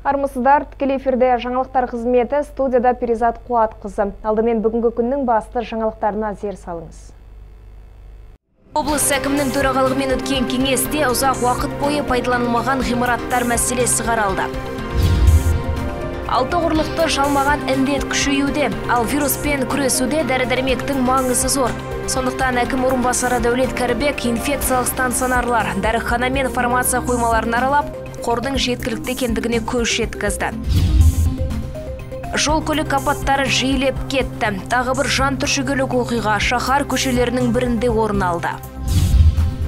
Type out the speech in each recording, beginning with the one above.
Армысыздар, тікелей эфирде жаңалықтар қызметі, студияда Перизат Қуатқызы. Алдымен бүгінгі күннің басты жаңалықтарына зер салыңыз. Облыс әкімінің төрағалығымен өткен кеңесте ұзақ уақыт бойы пайдаланылмаған ғимараттар мәселесі қаралды. Алты құрлықты жалмаған індет күшеюде, ал вируспен күресуде дәрі-дәрмектің маңызы зор. Сондықтан әкім орынбасары Дәулет Кәрібек инфекциялық стационарлар, дәріхана мен фармация қоймаларын аралап, қордың жеткілікті екендігіне көз жеткізді. Жол көлік апаттары жиілеп кетті. Тағы бір жан түршігерлік оқиға шаһар көшелерінің бірінде орын алды.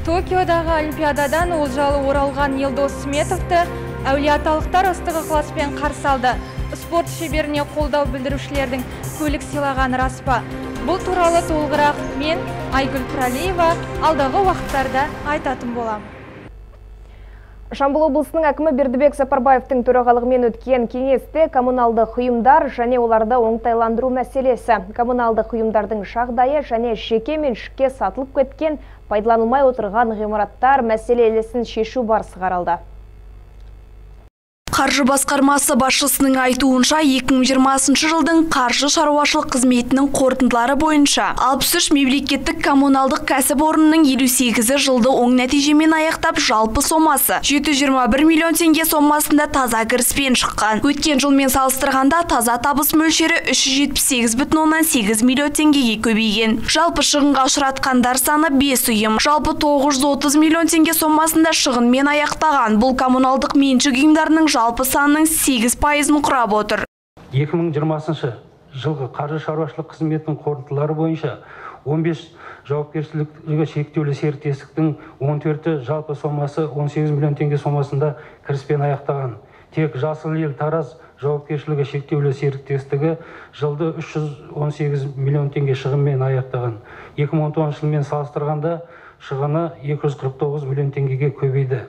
Токиодағы Олимпиададан олжалы оралған Елдос Сметовті әулиеаталықтар ыстық ықыласпен қарсы алды. Спорт шеберіне қолдау білдірушілердің көлік сыйлағаны рас па? Бұл туралы толығырақ мен, Айгүл Құралиева, алдағы уақыттарда айтатын боламын. Жамбыл облысының әкімі Бердібек Сапарбаевтың төрағалығымен өткен кеңесте коммуналдық ұйымдар және оларды оңтайландыру мәселесі, коммуналдық ұйымдардың жағдайы және жеке меншікке сатылып кеткен пайдаланылмай отырған ғимараттар мәселесін шешу барысы қаралды. Қаржы басқармасы басшысының айтуынша, 2020 жылдың қаржы шаруашылық қызметінің қорытындылары бойынша 63 мемлекеттік коммуналдық кәсіпорынның 58-і жылды оң нәтижемен аяқтап, жалпы сомасы 721 миллион теңге сомасында таза кіріспен шыққан. Өткен жылмен салыстырғанда таза табыс мөлшері 378,8 миллион теңгеге көбейген. Жалпы шығынға ұшыратқандар саны 5 ұйым. Жалпы 930 миллион теңге сомасында шығынмен аяқтаған. Бұл коммуналдық меншік ұйымдарының жалпы санның 8%-ын құрап отыр. 2020 жылғы қаржы шаруашылық қызметінің қорытындылары бойынша 15 жауапкершілігі шектеулі серіктестіктің 14-і жалпы сомасы 18 миллион теңге сомасында кіріспен аяқтаған. Тек Жасыл ел Тараз жауапкершілігі шектеулі серіктестігі жылды 318 миллион теңге шығынмен аяқтаған. 2019 жылмен салыстырғанда шығыны 249 миллион теңгеге көбейді.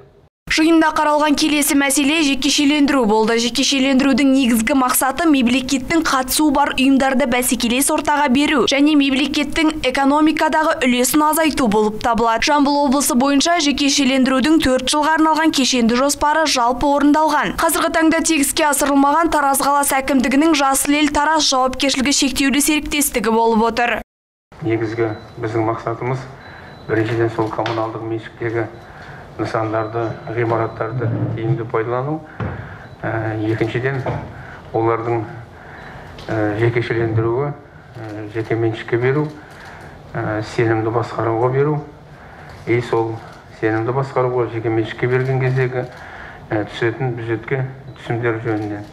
Жиында қаралған келесі мәселе жекешелендіру болды. Жекешелендірудің негізгі мақсаты мемлекеттің қатысуы бар ұйымдарды бәсекелес ортаға беру және мемлекеттің экономикадағы үлесін азайту болып табылады. Жамбыл облысы бойынша жекешелендірудің 4 жылға арналған кешенді жоспары жалпы орындалған. Қазіргі таңда тегіске асырылмаған Тараз қаласы әкімдігінің Жасыл ел Тараз жауапкершілігі шектеулі серіктестігі болып отыр. Негізгі біздің мақсатымыз біріншіден сол коммуналдық меншіктегі нысандарды, ғимараттарды тиімді пайдалану, екіншіден олардың жекешелендіруі, жеке меншікке беру, сенімді басқаруға беру, и сол сенімді басқаруға жеке меншікке берген кездегі түсетін бюджетке түсімдер жөнінде.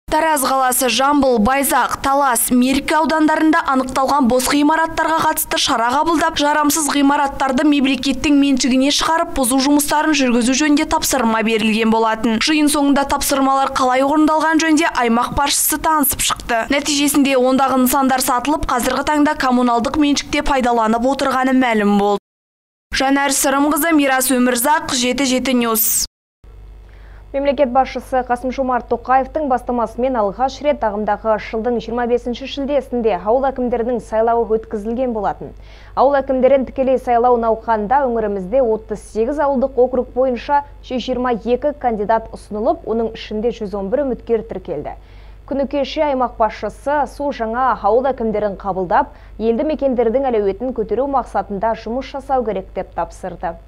Тараз қаласы, Жамбыл, Байзақ, Талас, Меркі аудандарында анықталған бос ғимараттарға қатысты шара қабылдап, жарамсыз ғимараттарды мемлекеттің меншігіне шығарып, бұзу жұмыстарын жүргізу жөнінде тапсырма берілген болатын. Жиын соңында тапсырмалар қалай орындалған жөнінде аймақ басшысы танысып шықты. Нәтижесінде ондағы нысандар сатылып, қазіргі таңда коммуналдық меншікте пайдаланып отырғаны мәлім болды. Жанар Сырымқызы, Мирас Өмірзақ, 77 News. Мемлекет басшысы Қасым-Жомарт Тоқаевтың бастамасымен алғаш рет ағымдағы жылдың 25 шілдесінде ауыл әкімдерінің сайлауы өткізілген болатын. Ауыл әкімдерін тікелей сайлау науқанында өңірімізде 38 ауылдық округ бойынша 122 кандидат ұсынылып, оның ішінде 111 үміткер тіркелді. Күні кеше аймақ басшысы су жаңа ауыл әкімдерін қабылдап, елді мекендердің әлеуетін көтеру мақсатында жұмыс жасау керек деп тапсырды.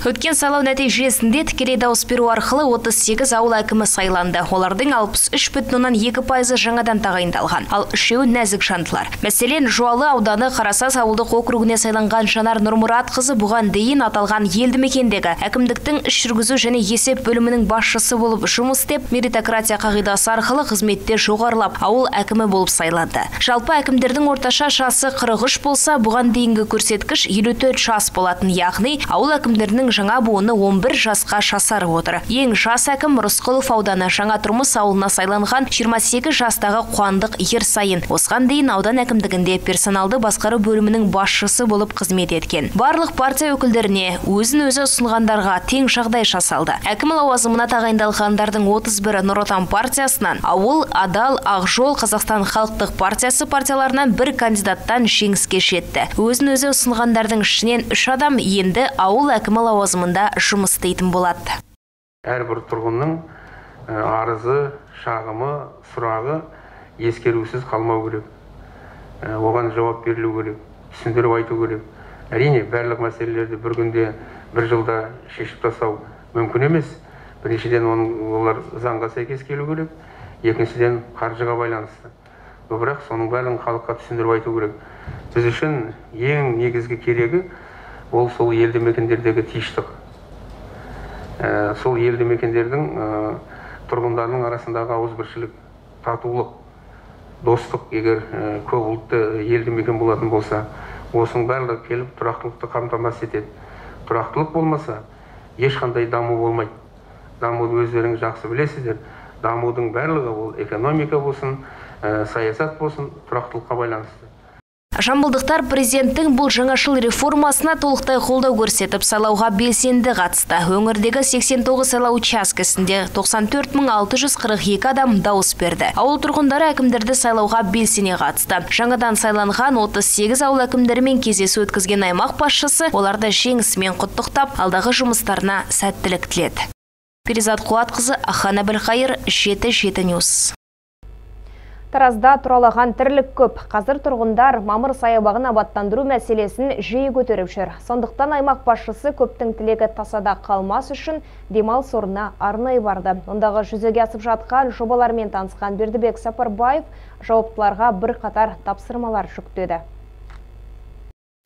Өткен сайлау нәтижесінде тікелей дауыс беру арқылы 38 ауыл әкімі сайланды. Олардың 63,2% жаңадан тағайындалған, ал үшеуі нәзік жандылар. Мәселен, Жуалы ауданы Қарасаз ауылдық округіне сайланған Жанар Нұрмұратқызы бұған дейін аталған елді мекендегі әкімдіктің іс жүргізу және есеп бөлімінің басшысы болып жұмыс істеп, меритократия қағидасы арқылы қызметте жоғарылап, ауыл әкімі болып сайланды. Жалпы әкімдердің орташа жасы 43 болса, бұған дейінгі көрсеткіш 54 жас болатын, яғни ауыл әкімдерінің жаңа буыны 11 жасқа жасарып отыр. Ең жас әкім Рысқұлов ауданы Жаңа тұрмыс ауылына сайланған 28 жастағы Қуандық Ерсайын. Осыған дейін аудан әкімдігінде персоналды басқару бөлімінің басшысы болып қызмет еткен. Барлық партия өкілдеріне өзін өзі ұсынғандарға тең жағдай жасалды. Әкім лауазымына тағайындалғандардың 31-і Нұр Отан партиясынан, Ауыл, Адал, Ақжол, Қазақстан халықтық партиясы партияларынан бір кандидаттан жеңіске жетті. Өзін өзі ұсынғандардың ішінен 3 адам енді ауыл әкімі лауазымында жұмыс істейтін болады. Әрбір тұрғынның арызы, шағымы, сұрағы ескерусіз қалмау керек. Оған жауап берілу керек, түсіндіріп айту керек. Әрине, барлық мәселелерді бір күнде, бір жылда шешіп тастау мүмкін емес. Біріншіден, олар заңға сәйкес келу керек, екіншіден, қаржыға байланысты. Бірақ соның бәрін халыққа түсіндіріп айту керек. Біз үшін ең негізгі керегі ол сол елді мекендердегі тыныштық. Сол елді мекендердің тұрғындарының арасындағы ауызбіршілік, татулық, достық, егер көп ұлтты елді мекен болатын болса, осының барлығы келіп тұрақтылықты қамтамасыз етеді. Тұрақтылық болмаса, ешқандай даму болмайды. Дамуды өздеріңіз жақсы білесіздер. Дамудың барлығы ол экономика болсын, саясат болсын, тұрақтылыққа байланысты. Жамбылдықтар президенттің бұл жаңашыл реформасына толықтай қолдау көрсетіп, сайлауға белсенді қатысты. Өңірдегі 89 сайлау учаскесінде 94 642 адам дауыс берді. Ауыл тұрғындары әкімдерді сайлауға белсене қатысты. Жаңадан сайланған 38 ауыл әкімдерімен кездесу өткізген аймақ басшысы оларды жеңісімен құттықтап, алдағы жұмыстарына сәттілік тіледі. Перизат Қуатқызы, Ахан Әбілқайыр, 7 News. Таразда тұралаған тірлік көп. Қазір тұрғындар Мамыр саябағын абаттандыру мәселесін жиі көтеріп жүр. Сондықтан аймақ басшысы көптің тілегі тасада қалмас үшін демалыс орнына арнайы барды. Ондағы жүзеге асып жатқан жобалармен танысқан Бердібек Сапарбаев жауаптыларға бірқатар тапсырмалар жүктеді.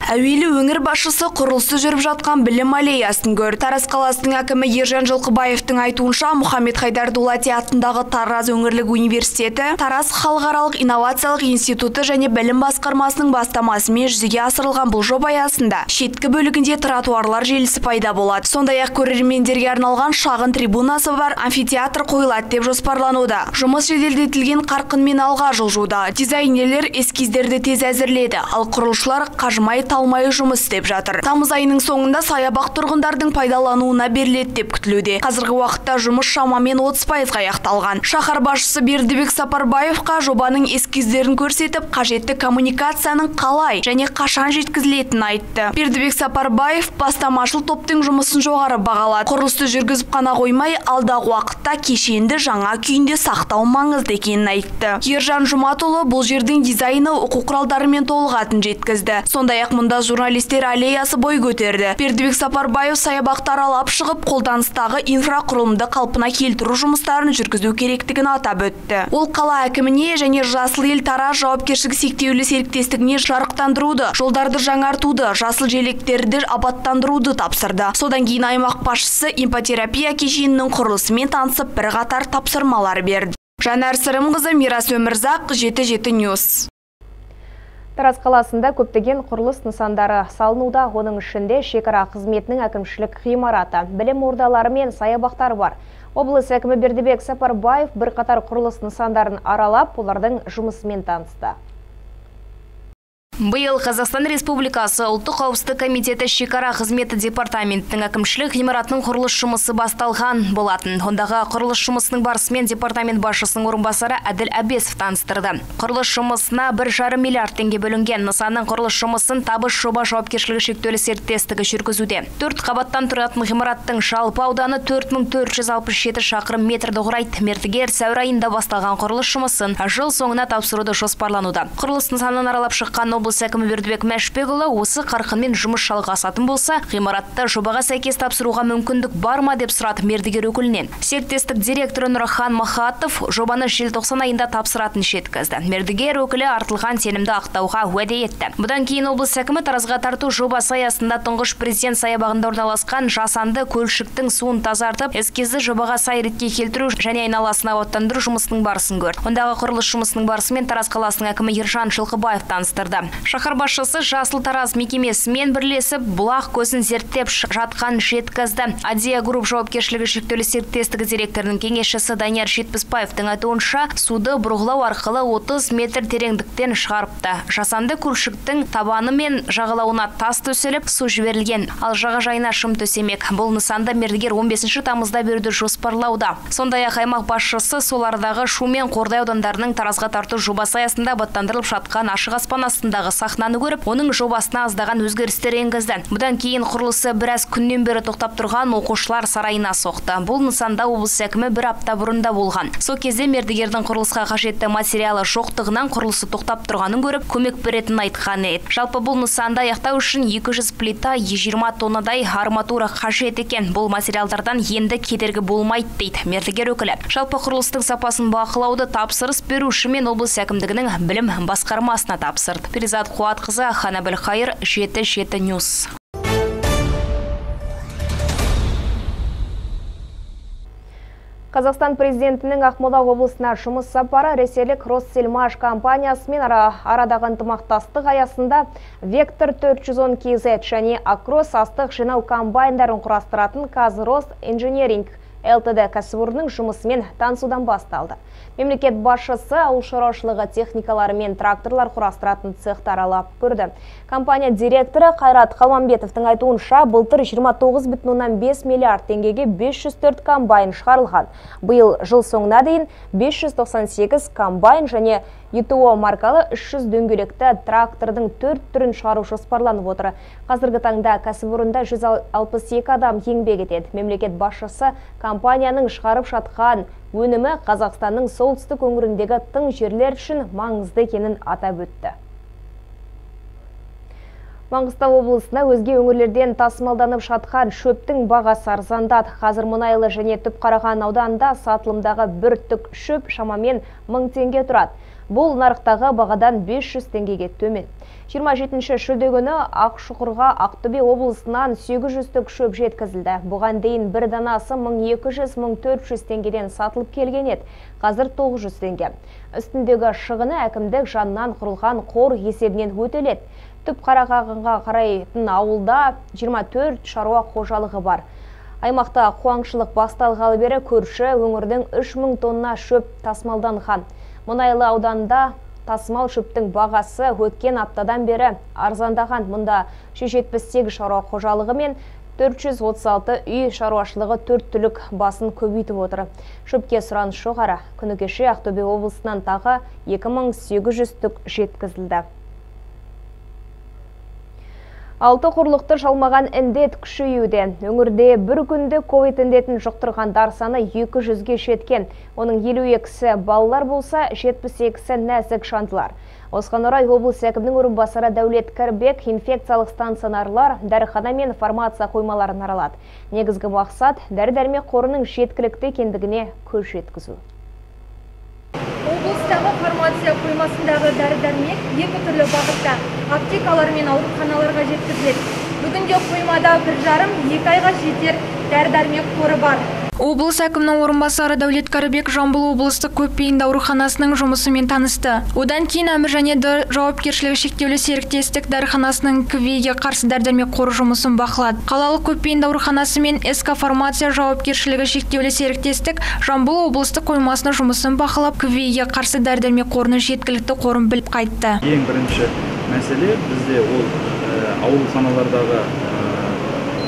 Әуелі өңір басшысы құрылысы жүріп жатқан білім аллеясын көрді. Тараз қаласының әкімі Ержан Жылқыбаевтың айтуынша, Мұхаммед Хайдар Дулати атындағы Тараз өңірлік университеті, Тараз халықаралық инновациялық институты және білім басқармасының бастамасымен жүзеге асырылған бұл жоба аясында шеткі бөлігінде тротуарлар желісі пайда болады. Сондай-ақ көрермендерге арналған шағын трибунасы бар амфитеатр қойылады деп жоспарлануда. Жұмыс жеделдетілген қарқынмен алға жылжуда. Дизайнерлер эскиздерді тез әзірледі, ал құрылысшылар қажымай талмай жұмыс істеп жатыр. Тамыз айының соңында саябақ тұрғындардың пайдалануына беріледі деп күтілуде. Қазіргі уақытта жұмыс шамамен 30%-ға аяқталған. Шаһар басшысы Бердібек Сапарбаевқа жобаның эскиздерін көрсетіп, қажетті коммуникацияның қалай және қашан жеткізілетінін айтты. Бердібек Сапарбаев бастамашыл топтың жұмысын жоғары бағалады. Құрылысты жүргізіп қана қоймай, алдағы уақытта кешенді жаңа күйінде сақтау маңызды екенін айтты. Ержан Жұматұлы бұл жердің дизайны оқу құралдарымен толығатынын жеткізді. Сондай-ақ мұнда журналистер аллеясы бой көтерді. Бердібек Сапарбаев саябақты аралап шығып, қолданыстағы инфрақұрылымды қалпына келтіру жұмыстарын жүргізу керектігін атап өтті. Ол қала әкіміне және Жасыл ел Тараз жауапкершілігі шектеулі серіктестігіне жарықтандыруды, жолдарды жаңартуды, жасыл желектерді абаттандыруды тапсырды. Содан кейін аймақ басшысы импотерапия кешенінің құрылысымен танысып, бірқатар тапсырмалар берді. Жанар Сырымқызы, Мирас Өмірзақ, 7 News. Тараз қаласында көптеген құрылыс нысандары салынуда, оның ішінде шекара қызметінің әкімшілік ғимараты, білім ордалары мен саябақтар бар. Облыс әкімі Бердібек Сапарбаев бірқатар құрылыс нысандарын аралап, олардың жұмысымен танысты. Биыл Қазақстан Республикасы Ұлттық қауіпсіздік комитеті шекара қызметі департаментінің әкімшілік ғимаратының құрылыс жұмысы басталған болатын. Ондағы құрылыс жұмысының барысымен департамент басшысының орынбасары Әділ Әбесов таныстырды. Құрылыс жұмысына 1,5 миллиард теңге бөлінген. Нысанның құрылыс жұмысын Табыс жоба жауапкершілігі шектеулі серіктестігі жүргізуде. 4 қабаттан тұратын ғимараттың жалпы ауданы 4467 шақырым метрді құрайды. Мердігер сәуір айында басталған құрылыс жұмысын жыл соңына тапсыруды жоспарлануда. Құрылыс нысанын аралап шыққан облыс әкімі Бердібек Мәшбекұлы осы қарқынмен жұмыс жалғасатын болса, ғимаратты жобаға сәйкес тапсыруға мүмкіндік бар ма деп сұрады мердігер өкілінен. Серіктестік директоры Нұрхан Махатов жобаны желтоқсан айында тапсыратынын жеткізді. Мердігер өкілі артылған сенімді ақтауға уәде етті. Бұдан кейін облыс әкімі Таразға тарту жобасы аясында тұңғыш президент саябағында орналасқан жасанды көлшіктің суын тазартып, эскизді жобаға сай ретке келтіру және айналасын абаттандыру жұмысының барысын көрді. Ондағы құрылыс жұмысының барысымен Тараз қаласының әкімі Ержан Жылқыбаев таныстырды. Шаһар басшысы Жасыл Тараз мекемесімен бірлесіп бұлақ көзін зерттеп жатқан жеткізді. Адия Групп жауапкершілігі шектеулі серіктестігі директорының кеңесшісі Данияр Жетпісбаевтың айтуынша, суды бұрғылау арқылы 30 метр тереңдіктен шығарыпты. Жасанды көлшіктің табаны мен жағалауына тас төселіп, су жіберілген. Ал жағажайына шым төсемек. Бұл нысанды мердігер 15 тамызда беруді жоспарлауда. Сондай-ақ аймақ басшысы солардағы Шу мен Қордай аудандарының Таразға тарту жобасы аясында абаттандырылып жатқан ашық аспан астындағы сахнаны көріп, оның жобасына аздаған өзгерістер енгізді. Бұдан кейін құрылысы біраз күннен бері тоқтап тұрған оқушылар сарайына соқты. Бұл нысанда облыс әкімі бір апта бұрын да болған. Сол кезде мердігердің құрылысқа қажетті материалы жоқтығынан құрылысы тоқтап тұрғанын көріп, көмек беретінін айтқан еді. Жалпы бұл нысанды аяқтау үшін 200 плита, 20 тоннадай арматура қажет екен. Бұл материалдардан енді кедергі болмайды, дейді мердігер өкілі. Жалпы құрылыстың сапасын бақылауды тапсырыс беруші мен облыс әкімдігінің білім басқармасына тапсырды. Перизат Қуатқызы, Ахан Әбілқайыр, 7-7 News. Қазақстан президентінің Ақмола облысына жұмыс сапары ресейлік Ростсельмаш компаниясымен арадағы ынтымақтастық аясында Вектор 410 KZ және Акрос астық жинау комбайндарын құрастыратын Казрост Инжиниринг ЛТД кәсіпорнының жұмысымен танысудан басталды. Мемлекет басшысы ауыл шаруашылығы техникалары мен тракторлар құрастыратын цехты аралап көрді. Компания директоры Қайрат Қалмамбетовтің айтуынша, былтыр 29,5 миллиард теңгеге 504 комбайн шығарылған. Биыл жыл соңына дейін 598 комбайн және ЮТО маркалы 300 дөңгелекті трактордың 4 түрін шығару жоспарланып отыр. Қазіргі таңда кәсіпорында 162 адам еңбек етеді. Мемлекет басшысы компанияның шығарып жатқан өнімі Қазақстанның солтүстік өңіріндегі тың жерлер үшін маңызды екенін атап өтті. Маңғыстау облысына өзге өңірлерден тасымалданып жатқан шөптің бағасы арзандады. Қазір Мұнайлы және Түпқараған ауданында сатылымдағы бір түк шөп шамамен 1000 теңге тұрады. Бұл нарықтағы бағадан 500 теңгеге төмен. 27 шілде күні Ақшұқырға Ақтөбе облысынан 800 түк шөп жеткізілді. Бұған дейін бір данасы 1200-1400 теңгеден сатылып келген еді. Қазір 900 теңге. Үстіндегі шығыны әкімдік жанынан құрылған қор есебінен өтеледі. Түпқарағанға қарайтын ауылда 24 шаруа қожалығы бар. Аймақта қуаңшылық басталғалы бері көрші өңірдің 3000 тонна шөп тасымалданған. Мұнайлы ауданында тасымал шөптің бағасы өткен аптадан бері арзандаған. Мұнда 178 шаруа қожалығы мен 436 үй шаруашылығы төрт түлік басын көбейтіп отыр. Шөпке сұраныс жоғары. Күні кеше Ақтөбе облысынан тағы 2800 түк жеткізілді. Алты құрлықты жалмаған індет күшеюде. Өңірде бір күнде ковид індетін жұқтырғандар саны 200-ге жеткен. Оның 52-сі балалар болса, 72-сі нәзік жандылар. Осыған орай облыс әкімінің орынбасары Дәулет Кәрбек инфекциялық стационарлар, дәріхана мен фармация қоймаларын аралады. Негізгі мақсат дәрі-дәрмек қорының жеткілікті екендігіне көз жеткізу. Облыстағы фармация қоймасындағы дәрі-дәрмек екі түрлі бағытта аптекалар мен ауруханаларға жеткізіледі. Бүгінде қоймада 1,5-2 айға жетер дәрі-дәрмек қоры бар. Облыс әкімінің орынбасары Дәулет Кәрібек Жамбыл облыстық көпбейінді ауруханасының жұмысымен танысты. Одан кейін Әмір және Д жауапкершілігі шектеулі серіктестік дәріханасының КВИ-ге қарсы дәрі-дәрмек қоры жұмысын бақылады. Қалалық көпбейінді ауруханасы мен СК фармация жауапкершілігі шектеулі серіктестік Жамбыл облыстық қоймасының жұмысын бақылап, КВИ-ге қарсы дәрі-дәрмек қорының жеткілікті қорын біліп қайтты. Ең бірінші мәселе бізде ол ауруханалардағы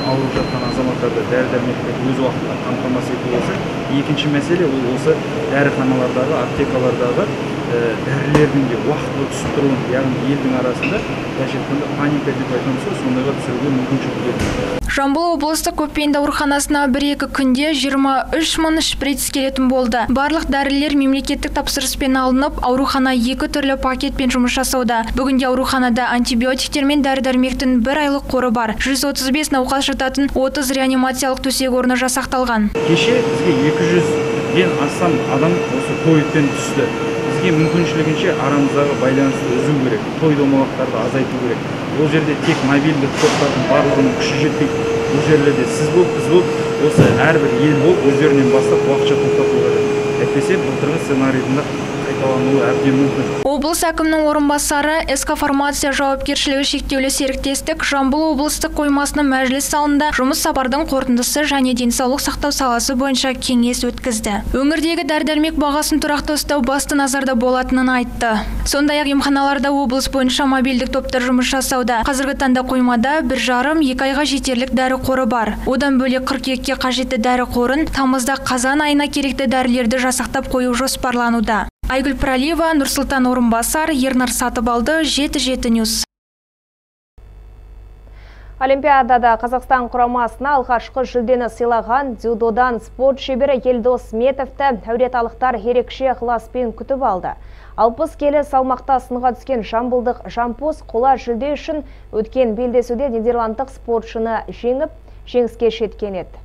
ауырып жатқан азаматтарды дәрі-дәрмекпен өз уақытында қамтамасыз ету болса, екінші мәселе ол осы дәріханалардағы, аптекалардағы дәрілердің де уақытылы түсіп тұруын, яғни елдің арасында былайша айтқанда паника деп айтамыз ғой, сондайға түсіруге мүмкіншілік бермейді. Жамбыл облыстық көпбейінді ауруханасына 1-2 күнде 23 мың шприц келетін болды. Барлық дәрілер мемлекеттік тапсырыспен алынып, аурухана екі түрлі пакетпен жұмыс жасауда. Бүгінде ауруханада антибиотиктер мен дәрі-дәрмектің бір айлық қоры бар. 135 науқас жататын 30 реанимациялық төсек орны жасақталған. Кеше бізге 200-ден астам адам осы ковидпен түсті. Бізге мүмкіншілігінше арамыздағы байланысты үзу керек, той домалақтарды азайту керек. Ол жерде тек мобильді топтардың барлығының күші жетпейді. Бұл жерлерде сіз болып, біз болып, осы әрбір ел болып өздерінен бастап уақытша тоқтату қажет. Әйтпесе былтырғы сценарийдің қайталануы әбден мүмкін. Облыс әкімінің орынбасары СК фармация жауапкершілігі шектеулі серіктестік Жамбыл облыстық қоймасының мәжіліс залында жұмыс сапардың қорытындысы және денсаулық сақтау саласы бойынша кеңес өткізді. Өңірдегі дәрі-дәрмек бағасын тұрақты ұстау басты назарда болатынын айтты. Сондай-ақ емханаларда облыс бойынша мобильдік топтар жұмыс жасауда. Қазіргі таңда қоймада 1,5-2 айға жетерлік дәрі қоры бар. Одан бөлек қыркүйекке қажетті дәрі қорын тамызда қазан айына керекті дәрілерді жасақтап қою жоспарлануда. Айгүл Пралиева, Нұрсұлтан Орынбасар, Ернар Сатыбалды, 7 News. Олимпиадада Қазақстан құрамасына алғашқы жүлдені сыйлаған дзюдодан спорт шебері Елдос Сметовті әулиеаталықтар ерекше ықыласпен күтіп алды. 60 келі салмақта сынға түскен жамбылдық жампоз қола жүлде үшін өткен белдесуде нидерландтық спортшыны жеңіп, жеңіске жеткен еді.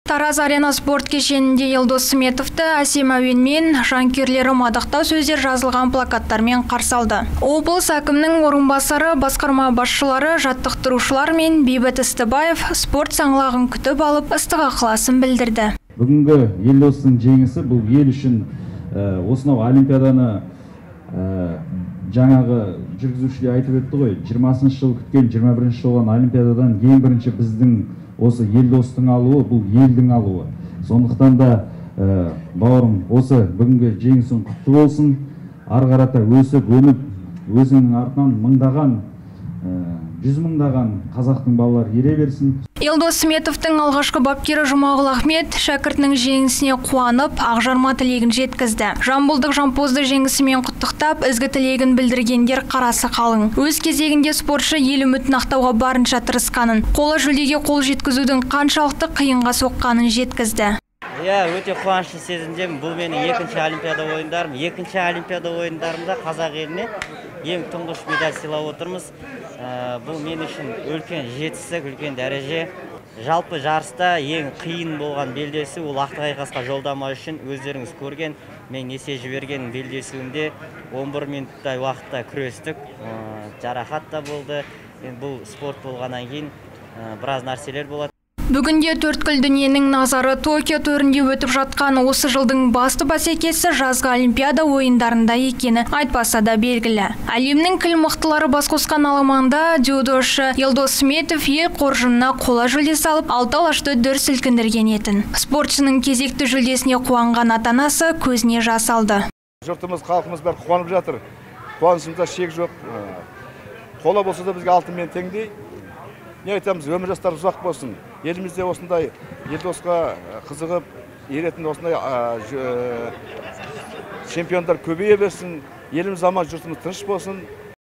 Тараз арена спорт кешенінде Елдос Сметовті әсем әуенмен, жанкүйерлері мадақтау сөздер жазылған плакаттармен қарсы алды. Облыс әкімінің орынбасары, басқарма басшылары, жаттықтырушылар мен Бейбіт Ыстыбаев спорт саңлағын күтіп алып, ыстық ықыласын білдірді. Бүгінгі Елдостың жеңісі бұл ел үшін осынау олимпиаданы жаңағы жүргізушілер айтып өтті ғой, 20 жыл күткен, 21 жыл болған олимпиададан ең бірінші біздің осы Елдостың алуы, бұл елдің алуы. Сондықтан да бауырым, осы бүгінгі жеңісің құтты болсын. Ары қарата өсіп, өніп, өзіңнің артынан мыңдаған, жүз мыңдаған қазақтың балалары ере берсін. Елдос Сметовтің алғашқы бапкері Жұмағұл Ахмет шәкіртінің жеңісіне қуанып, ақжарма тілегін жеткізді. Жамбылдық жампозды жеңісімен құттықтап, ізгі тілегін білдіргендер қарасы қалың. Өз кезегінде спортшы ел үмітін ақтауға барынша тырысқанын, қола жүлдеге қол жеткізудің қаншалықты қиынға соққанын жеткізді. Иә, өте қуанышты сезімдемін. Бұл менің екінші олимпиада ойындарым. Екінші олимпиада ойындарымда қазақ еліне ең тұңғыш медаль сыйлап отырмыз. Бұл мен үшін үлкен жетістік, үлкен дәреже. Жалпы жарыста ең қиын болған белдесу ол ақтық айқасқа жолдама үшін өздеріңіз көрген, мен есе жіберген белдесуімде 11 минуттай уақытта күрестік. Жарақат та болды. Енді бұл спорт болғаннан кейін біраз нәрселер болады. Бүгінде төрткүл дүниенің назары Токио төрінде өтіп жатқан осы жылдың басты бәсекесі жазғы олимпиада ойындарында екені айтпаса да белгілі. Әлемнің кіл мықтылары бас қосқан аламанда дзюдошы Елдос Сметов ел қоржынына қола жүлде салып, алты алашты дүр сілкіндірген етін. Спортшының кезекті жүлдесіне қуанған ата-анасы көзіне жас алды. Жұртымыз, халқымыз бәрі қуанып жатыр. Қуанышымызда шек жоқ. Қола болса да бізге алтынмен теңдей. Не айтамыз, өмір жастар ұзақ болсын. Елімізде осындай Елдосқа қызығып, еретін осындай чемпиондар көбейе берсін. Еліміз аман, жұртымыз тыныш болсын.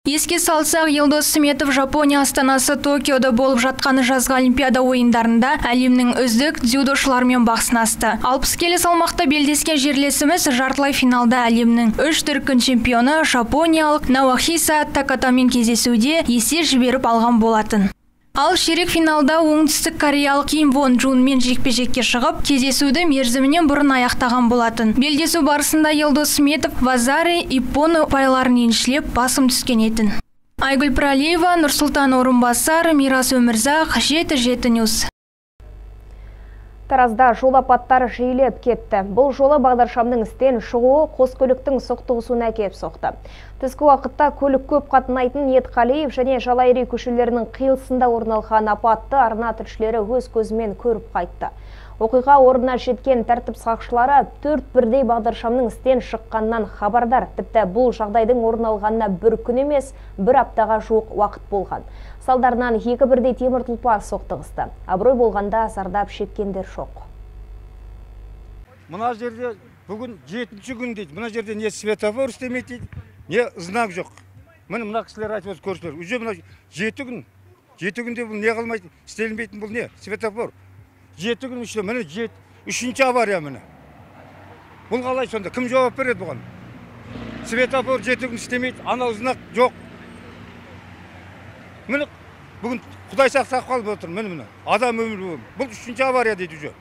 Еске салсақ, Елдос Сметов Жапония астанасы Токиода болып жатқан жазғы олимпиада ойындарында әлемнің үздік дзюдошыларымен бақ сынасты. 60 келі салмақта белдескен жерлесіміз жартылай финалда әлемнің 3 дүркін чемпионы жапониялық Наохиса Такатамен кездесуде есе жіберіп алған болатын. Ал ширек финалда оңтүстік кореялық Ким Вон Джунмен жекпе-жекке шығып, кездесуді мерзімінен бұрын аяқтаған болатын. Белдесу барысында Елдос Сметов вазари иппон ұпайларын еншілеп басым түскен етін. Айгүл Пралиева, Нұрсұлтан Орынбасар, Мирас Өмірзақ, 7 News. Таразда жол апаттары жиілеп кетті. Бұл жолы бағдаршамның істен шығуы қос көліктің соқтығысуына әкеліп соқты. Түскі уақытта көлік көп қатынайтын Ниетқалиев және Жалайри көшелерінің қиылысында орын алған апатты арна тілшілері өз көзімен көріп қайтты. Оқиға орнына жеткен тәртіп сақшылары 4 бірдей бағдаршамның істен шыққаннан хабардар. Тіпті бұл жағдайдың орын алғанына бір күн емес, бір аптаға жуық уақыт болған. Салдарынан екі бірдей темір тұлпар соқтығысты. Абырой болғанда зардап шеккендер жоқ. Мына жерде бүгін 7-ші күн дейді. Мына жерде не светофор істемейді дейді, не знак жоқ. Міне мына кісілер айтып отыр, көршілер. Уже мына 7 күн, 7 күнде бұл не қылмайды, істелінбейтін бұл не? Светофор. 7 күн ішінде міне 3-ші авария міне. Бұл қалай сонда? Кім жауап береді бұған? Светофор 7 күн істемейді, анау знак жоқ. Міне бүгін Құдай сақтап қалып отыр, міне міне. Адам өмірі бұл 3-ші авария дейді уже.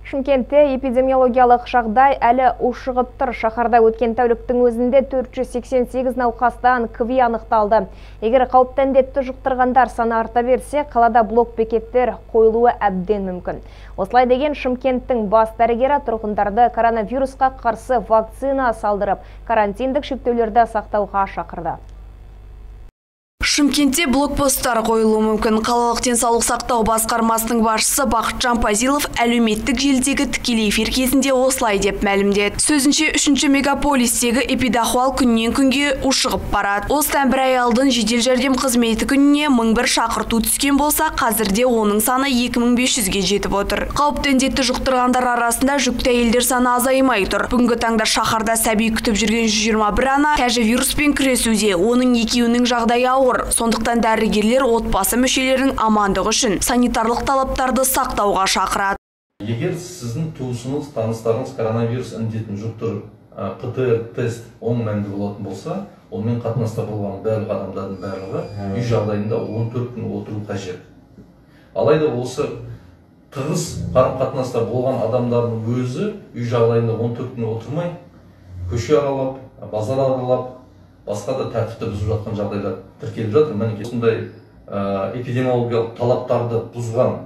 Шымкентте эпидемиологиялық жағдай әлі ушығып тұр. Шаһарда өткен тәуліктің өзінде 488 науқастан КВИ анықталды. Егер қауіпті індетті жұқтырғандар саны арта берсе, қалада блок бекеттер қойылуы әбден мүмкін. Осылай деген Шымкенттің бас дәрігері тұрғындарды коронавирусқа қарсы вакцина салдырып, карантиндік шектеулерді сақтауға шақырды. Шымкентте блокпосттар қойылуы мүмкін. Қалалық денсаулық сақтау басқармасының басшысы Бақытжан Пазилов әлеуметтік желідегі тікелей эфир кезінде осылай деп мәлімдеді. Сөзінше, 3-ші мегаполистегі эпидахуал күннен күнге ушығып барады. Осыдан бір ай алдын жедел жәрдем қызметі күніне 1001 шақырту түскен болса, қазірде оның саны 2500-ге жетіп отыр. Қауіпті індетті жұқтырғандар арасында жүкті әйелдер саны азаймай тұр. Бүгінгі таңда шаһарда сәби күтіп жүрген 121 ана тәжі вируспен күресуде. Оның екеуінің жағдайы ауыр. Сондықтан дәрігерлер отбасы мүшелерінің амандығы үшін санитарлық талаптарды сақтауға шақырады. Егер сіздің туысыңыз, таныстарыңыз коронавирус індетін жұқтырып, ПТР тест оң мәнді болатын болса, онымен қатынаста болған барлық адамдардың барлығы үй жағдайында 14 күн отыру қажет. Алайда осы тығыз қарым-қатынаста болған адамдардың өзі үй жағдайында 14 күн отырмай, көше аралап, базар аралап, басқа да тәртіпті бұзып жатқан жағдайлар тіркеліп жатыр. Мінекей осындай эпидемиологиялық талаптарды бұзған,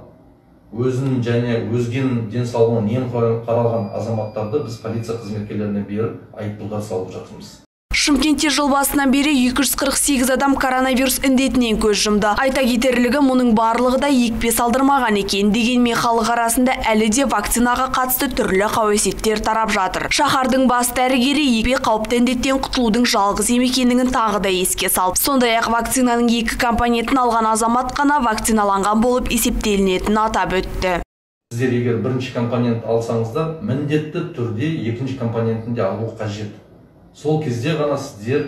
өзінің және өзгенің денсаулығына немқұрайлы қаралған азаматтарды біз полиция қызметкерлеріне беріп, айыппұлдар салып жатырмыз. Шымкентте жыл басынан бері 248 адам коронавирус індетінен көз жұмды. Айта кетерлігі, мұның барлығы да екпе салдырмаған екен. Дегенмен халық арасында әлі де вакцинаға қатысты түрлі қауесеттер тарап жатыр. Шаһардың бас дәрігері екпе қауіпті індеттен құтылудың жалғыз ем екенін тағы да еске салды. Сондай-ақ вакцинаның екі компонентін алған азамат қана вакциналанған болып есептелінетінін атап өтті. Сіздер егер бірінші компонент алсаңыздар, міндетті түрде екінші компонентін де алу қажет. Сол кезде ғана сіздер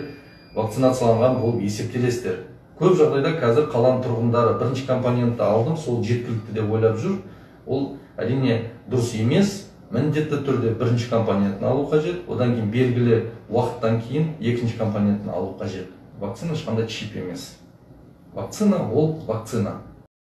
вакцинацияланған болып есептелесіздер. Көп жағдайда қазір қаланың тұрғындары бірінші компонентті алдым, сол жеткілікті деп ойлап жүр. Ол әрине дұрыс емес. Міндетті түрде бірінші компонентін алу қажет, одан кейін белгілі уақыттан кейін екінші компонентін алу қажет. Вакцина ешқандай чип емес. Вакцина ол вакцина.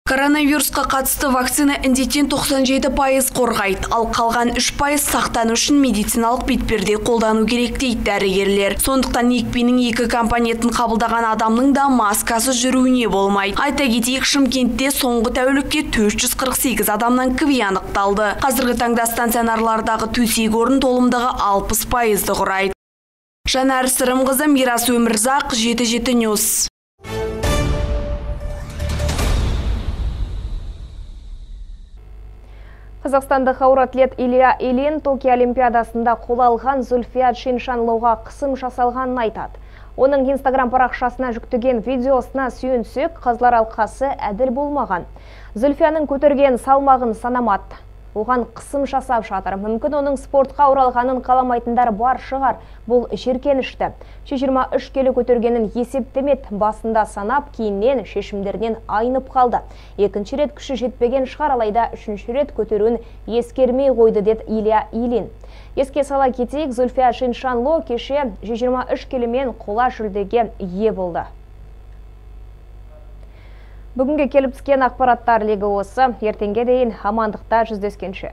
Коронавирусқа қатысты вакцина індеттен 97% қорғайды, ал қалған 3% сақтану үшін медициналық бетперде қолдану керек дейді дәрігерлер. Сондықтан екпенің екі компонентін қабылдаған адамның да маскасыз жүруіне болмайды. Айта кетейік, Шымкентте соңғы тәулікте 448 адамнан КВИ анықталды. Қазіргі таңда стационарлардағы төсек орын толымдығы 60%-ды құрайды. Жанар Сырымқызы, Мирас Өмірзақ, 77 News. Қазақстандық ауыр атлет Илья Ильин Токио Олимпиадасында қола алған Зүлфия Чиншанлоға қысым жасалғанын айтады. Оның Инстаграм парақшасына жүктеген видеосына сүйенсек, қазылар алқасы әділ болмаған. Зүлфияның көтерген салмағын санамады. Оған қысым жасап жатыр. Мүмкін оның спортқа оралғанын қаламайтындар бар шығар. Бұл жеркенішті. 123 келі көтергенін есептемеді, басында санап, кейіннен шешімдерінен айнып қалды. Екінші рет күші жетпеген шығар, алайда үшінші рет көтеруін ескермей қойды, деді Илья Ильин. Еске сала кетейік, Зүлфия Чиншанло кеше 123 келімен қола жүлдеге ие болды. Бүгінге келіп түскен ақпараттар легі осы. Ертеңге дейін амандықта жүздескенше.